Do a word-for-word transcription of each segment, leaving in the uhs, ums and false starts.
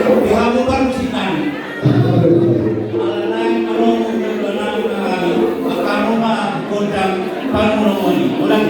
Di hamu parmusik nami. Alai adong na nami, angka na gondang pangungunan i. Ulang.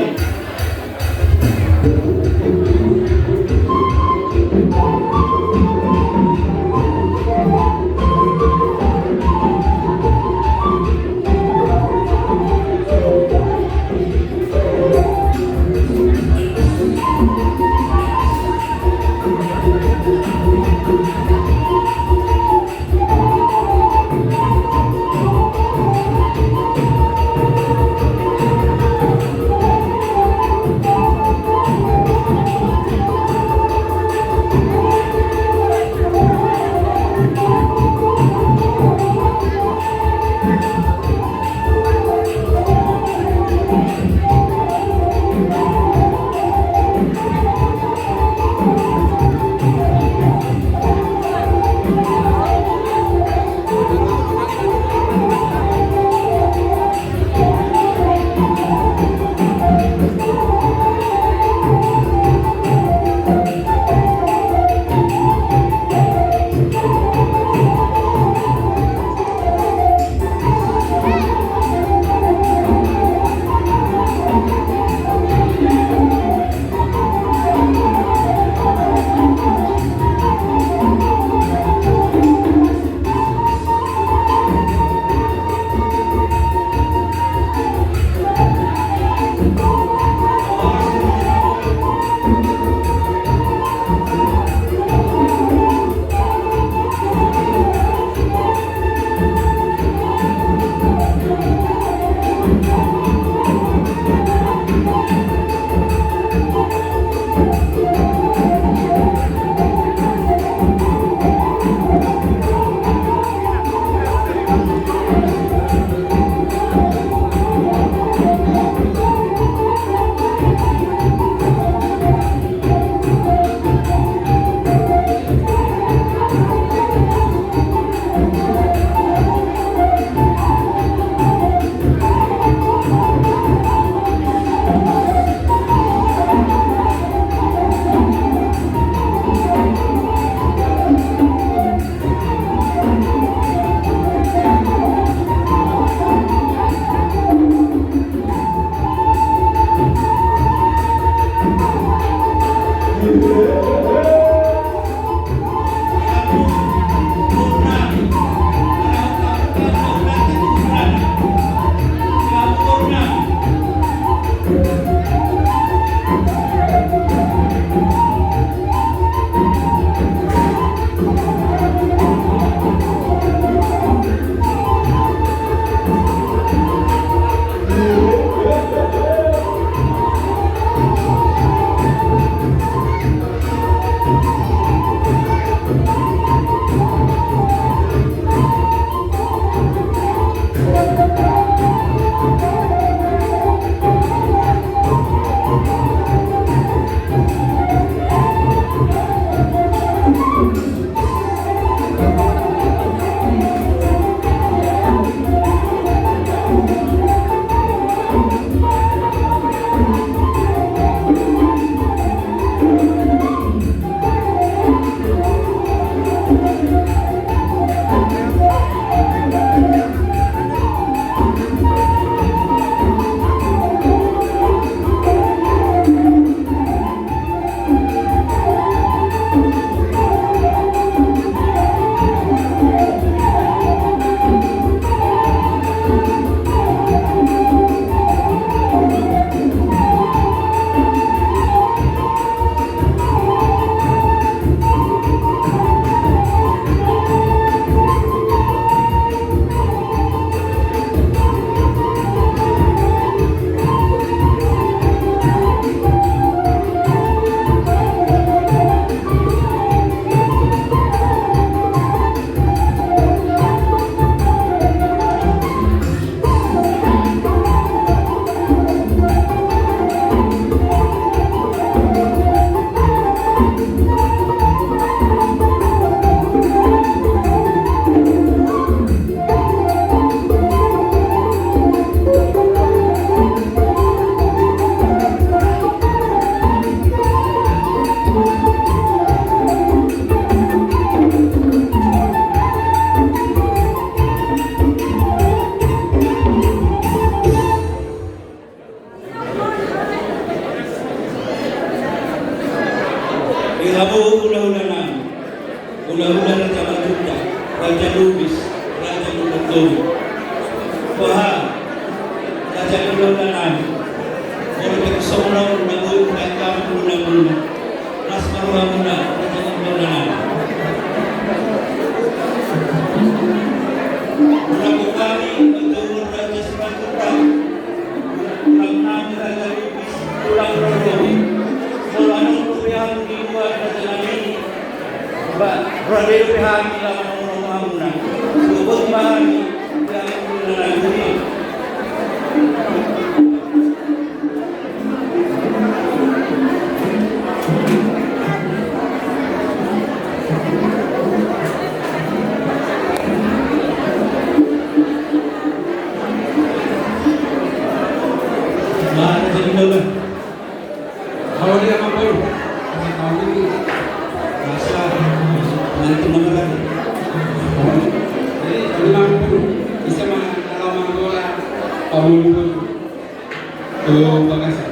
Hulahula Raja Marjuta, Raja Lubis, Raja Lumban Tolu. Boha, raja ni hulahula nami. Molo pe songon on na boi hubaen hamu hulahula. Las ma rohamuna, raja ni hulahula nami. Molo pe hami, Raja Simanjuntak, Raja Lubis, Tulang Rorobot. Molo adong dope hamu di luar raja nami, ba, rade dope hami laho mangulahon hamuna. Sogot ma hami, di hami na naguri. Ba, raja ni hulahula. Halo dia, Amang Boru. Halo, Amang Boru. Masa, nanti nomor lagi. Jadi, ini, Amang Boru. Bisa ma-, kalau Amang Boru, Amang Boru. Tuh, makasih.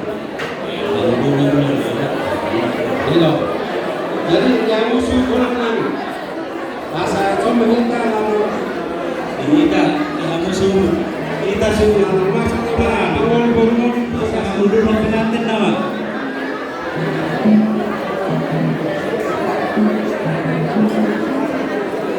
Ini loh. Jadi, yang musuh kurang nang. Asa cuma minta kamu. Minta, kamu suruh. Kita suruh.